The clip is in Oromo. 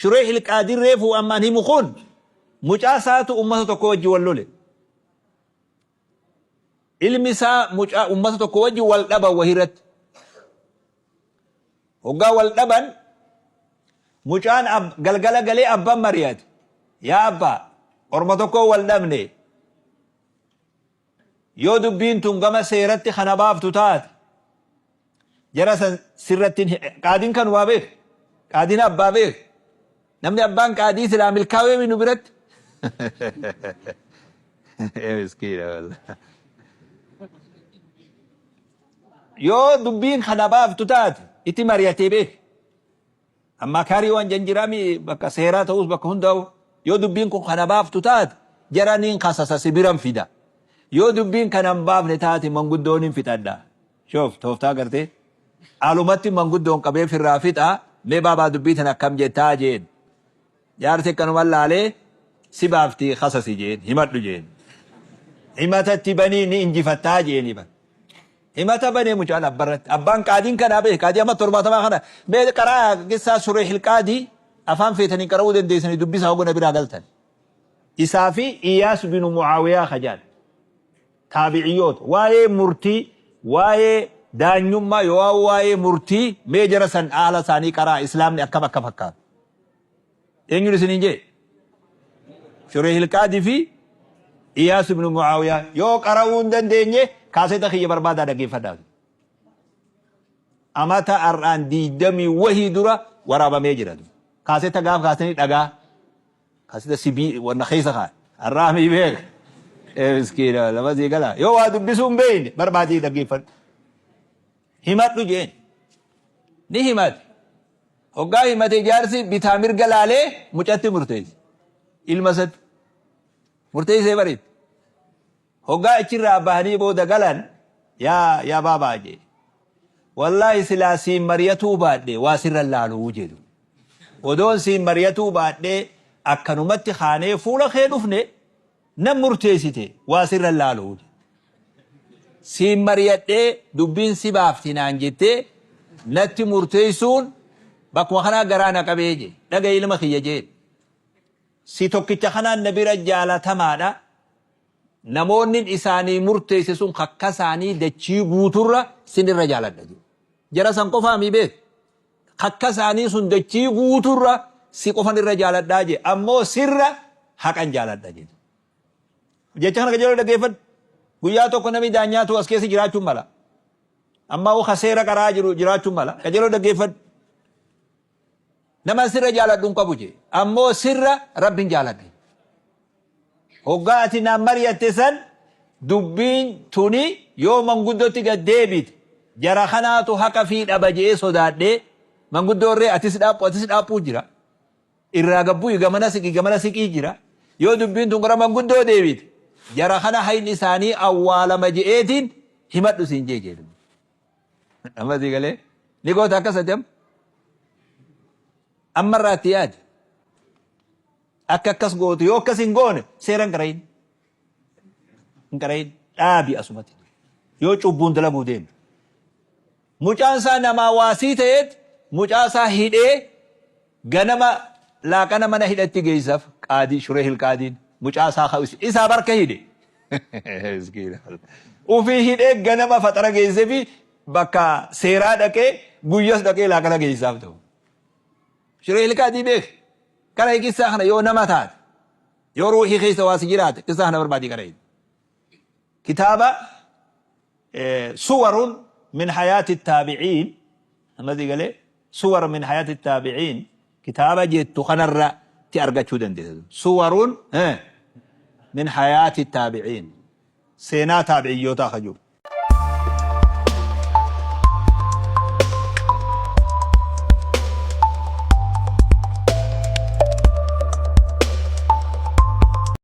Shureeh Ilqaadiin reefuu ammaan himu kun mucaa isaatu ummata tokko wajji wal lole. Ilmi isaa mucaa ummata tokko wajji wal dhaban wahirratti. Hoggaa wal dhaban mucaan galgala galee abban mari'ate. Yaa abbaa, orma tokko wal dhabne. Yoo dubbiin tun gama seeratti kana baaftu taate jara san sirratti qaadiin kanumaa beek. Qaadiin abbaa beek. Namni abbaan qaadii silaa milkaawee nu biratti. Ee miskiina wallah. Yoo dubbiin kana baaftu taate itti mari'atee beek. Ammaa kaarii waan janjiraami bakka seeraa ta'us bakka hundaa'u yoo dubbiin kun kana baaftu taate jara niin kasasa si biran fida. Yoo dubbiin kana hin baafne taate manguddoon hin fixadha. Shoof tooftaa gartee alumatti manguddoon qabee firraa fixa mee baabaa dubbii tana akkam jettaa jeen. Jaarsi akkanuma laalee si baafti kasasi jeen himadhu jeen. Himatatti banii ni injifattaa jeeni bar. Himata banee mucaan abbarratti. Abbaan qaadiin kanaa beeke qaadii amma 70 kana mee qaraa qissaa Sureehil qaadii afaan feetanii qara'uu dandeessanii dubbisaa hogana biraa galtan. Isaa fi Iyaas binu Mucaawiyaa kajaan. Taabiciyyoota waa'ee murtii waa'ee daanyummaa yoo waa'ee murtii mee jara san haala isaanii qaraa islaamni akkam akka fakkaatu. Eenyuun isiniin jee? Shureehil Qaadii fi Iyaas ibn Mu'aawiyaa yoo qara'uu hin dandeenye kaaseta kiyya barbaadaa dhaggeeffadhaa. Amata har'aan diidamii wahii dura waraabamee jira. Kaaseta gaaf kaasanii dhagaa kaaseta sibii wanna keessa kaa'e. Har'aa mii beeka. Ee miskiina lama sii galaa. Yoo waa dubbisuu hin beekne barbaadii dhaggeeffadhu. Himadhu jeen. Ni himate. Hoggaa himate jaarsi bitaa mirga laalee mucatti murteesse. Ilma isatti. Murteessee bareetti. Hoggaa achirraa bahanii booda galan yaa yaa baabaa jee. Wallaahi silaa siin mari'atuu baadhe waa sirra laaluu jedhu. Odoon siin mari'atuu baadhee akkanumatti kaanee fuula kee dhufne Nan murteessite waa sirra hin laalu jette. Siin mari'adhee dubbiin si baafti naan jettee natti murteessuun bakkuma kanaa garaa na qabee jee. Dhaga'i ilma kiyya jeen. Si tokkicha kanaan na bira jaalatamaadha. Namoonnin isaanii murteesse sun kakka isaanii dachii guuturra sin irra jaaladha jee. Jara san qofaa mii beek. Kakka isaanii sun dachii guuturra si qofan irra jaaladhaa jee. Ammoo sirra haqan jaaladha jedhe. Jecha kana qajeeloo dhaggeeffadhu. Guyyaa tokko namni daanyaatu as keessa jiraachuun mala. Amma ka seera qaraa jiru jiraachuun mala. Qajeeloo dhaggeeffadhu. Nama sirra jaaladhu hin qabu jee. Ammoo sirra Rabbiin jaaladha. Hoggaa ati naan mari'atte san dubbiin tuni yoo manguddotti gad deebite jara kanaatu haqa fii dhaba je'ee sodaadhee manguddoorree atis dhaaphu atis dhaaphuu jira. Irraa gad bu'i gamana siqi gamana siqii jira. Yoo dubbiin tun gara manguddoo deebite jara kana hayni isaanii awwaalama je'eetiin himadhu siin jee jedhu. Amma sii galee ni goota akkas ati amma. Ammarraa itti yaadi. Akka akkas gootu yoo akkas hin goone seera hin qarayin. Hin qarayin dhaabi asumatti. Yoo cubbuun dalaguu deemte. Mucaan isaa namaa waasii ta'eet mucaa isaa hidhee ganama laaqana mana hidhatti geessaf qaadii Shureehil qaadiin mucaa isaa isaa barka hidhe. Miskiina. Ufii hidhee ganama faxara geessefi bakka seeraa dhaqee guyyas dhaqee laaqana geessaaf ta'u. Shureehil qaadii beek. Qara'i qissaa kana yoo nama taate yoo ruuhii keessa waa si jiraate qissaa kana barbaadii qara'i. Kitaaba suwarun min hayaati taabiciin amma sii galee suwar min hayaati taabiciin kitaaba jettu kanarra ti argachuu dandeessa. Suwarun min hayaati taabiciin seenaa taabiciyyootaa ka jiru.